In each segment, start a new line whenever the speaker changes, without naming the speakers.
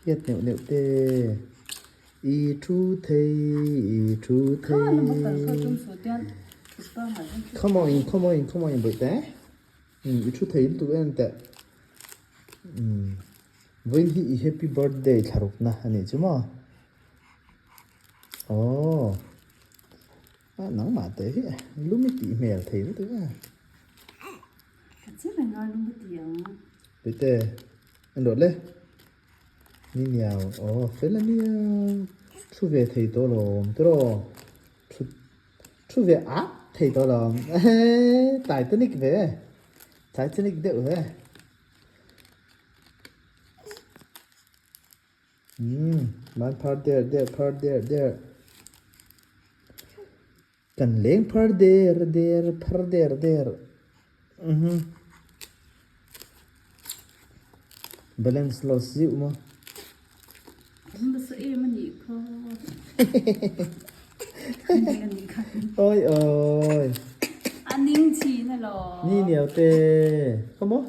Hiat neuh neuh te. I thu thei, i thu thei. Come on in, come on in, come on in bawihte. I thu thei lutuk em teh. Vawiin hi i happy birthday thlarukna a nih chu maw? Aww. A nangmah te hi lum i tih hmel thei lutuk a.
Ka che reng a lum a ti ang.
Puite, en rawh le. Ni niau, aw fel a nia. Thu ve thei tawh lawm tiraw. Thu thu ve at thei tawh lawm. Titanic ve. Titanic deuh ve. Umm man phar der der phar der der kan leng phar der der phar der der umm balance loss zeuh maw. Oi oi. Ni niau te khaw maw.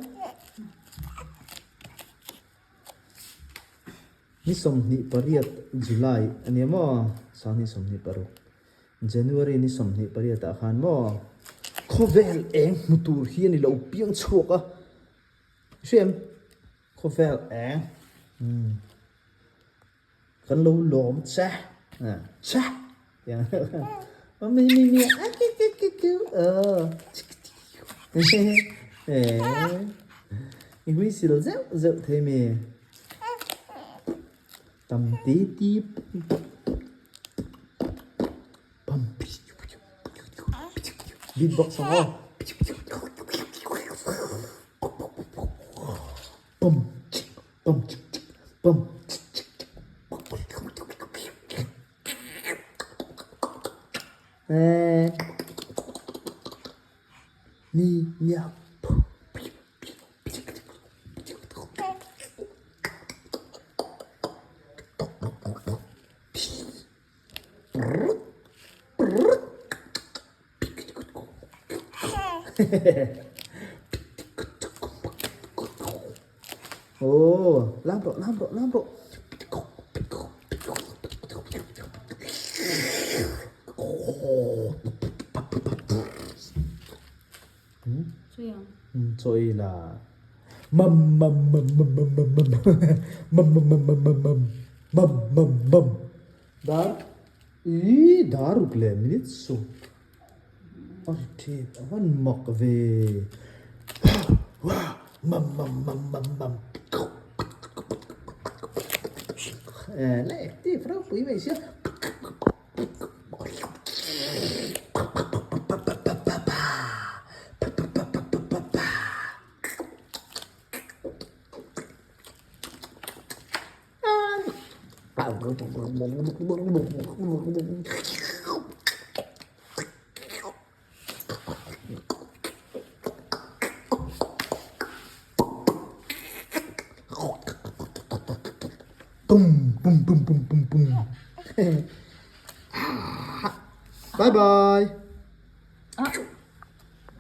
Ni 28 July a nia maw? 2026 January ni 28 ah khan maw? Khawvel eng hmu tur hi a ni lo piang chhuak a, hriam khawvel eng kan lo lawm che che mi mi mi a ki ki ki ki i hui sil zeuh zeuh thei mi tam ti ti pam beatbox ang aw pam pam pam. Ni nia Aw lam rawh lam rawh lam rawh. Chaw ei la. Mam mam mam mam mam mam mam mam mam mam mam mam mam mam mam mam dar ii dar ruk leh minute sawm a ri tep a van mak ve mam mam mam mam mam la active ropui mai sia. Bum bum bum bum bum bum. Bye bye.